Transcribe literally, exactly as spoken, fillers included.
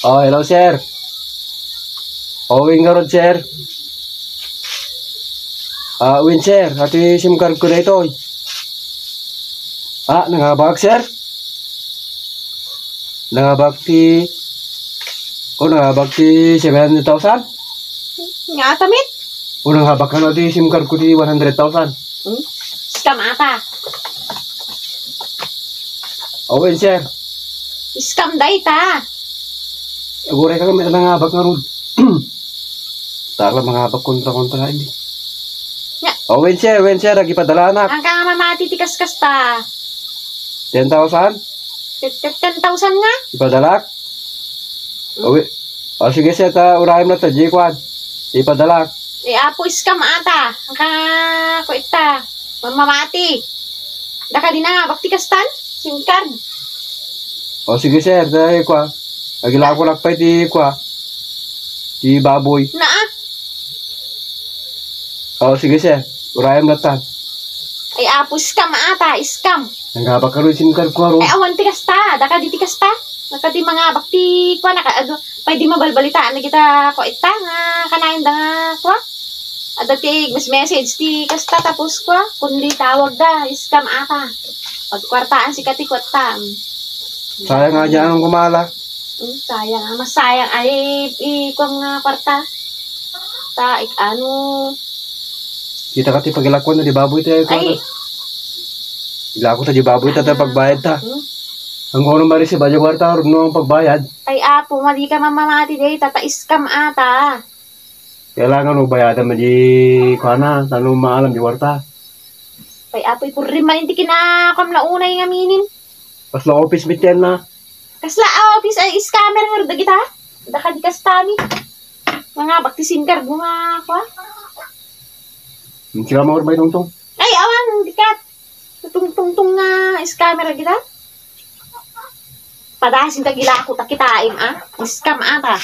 Oh, hello, sir. Oh, wen ngarud, sir. Ah, wen, sir. Ati SIM card ko daytoy. Ah, nangabak, sir? Nangabak ti, oh, nangabak ti seven hundred thousand? Nga ata, met? Oh, nangabak kano ti SIM card ko ti one hundred thousand? Hmm? Scam ata. Oh, wen, sir. Scam dayta. Aguray ka nga, may nangabak ngarud. Tara, mangabak kontra-kontra, hindi. Nga. Oh, wen, sir, wen, sir, agipadalanak. Ang ka nga mamati ti kaskasta. Ten thousand? Ten, ten, ten thousand nga? Ipadalak? Hmm. Oh, wi-, oh, sige, sir, ta, urayem na ta, di kuan. Ipadalak. Eh, apo, scam ata. Ang ka, kuita. Mamamati. Daka di na, bakti kastan? SIM card. Oh, sige, sir, ta, eh, kuan. Agilakolak pay ti kuan. Ti baboy. Naa. Oh, sige, sir. Urayem na ta. Ay, apo, scam ata, scam. Nangabak ka rin, SIM card ko, aro. Ay, awan ti kasta. Daka di ti kasta. Daka di mangabak ti, kuan, naka, adu, pwede mabalbalitaan na kita, kuan, ita, nga, kanayon da nga, kuan. Ada ti, mas message ti kasta, tapos, kuan, kundi tawag da, scam ata. Pagkwartaan si kati, kuan, ta. Sayang nga dyan, anong kumala? Hmm, sayang, ah, mas sayang, ay, i, kuan nga kwarta. Ta, ik, ano, Kita ka ti pagilakuan na di baboy ti ay, ay. Ilako ta di baboy ta, ta pagbayad ta. Hmm? Ang kono marisi ba di kwarta, no ang pagbayad? Ay, apo, madi ka mamamati di, tata scam ata. Kailangan mo bayadan mo di, kuana, tano maalam di kwarta. Ay, apo, ipurrim man inti kinakuam na unay nga minim. Kasla office meet yan na. Kasla, ah, office, ay, scammer nga rod dagita. Daka di kastami. Nga nga, bakti SIM card mo nga, kwa? Ang sila mga urbay tungtong. Ay, awan, di ka. Tungtungtong nga, scammer kita. Padasin ka gila ako, takitaim, ah. Scam ata.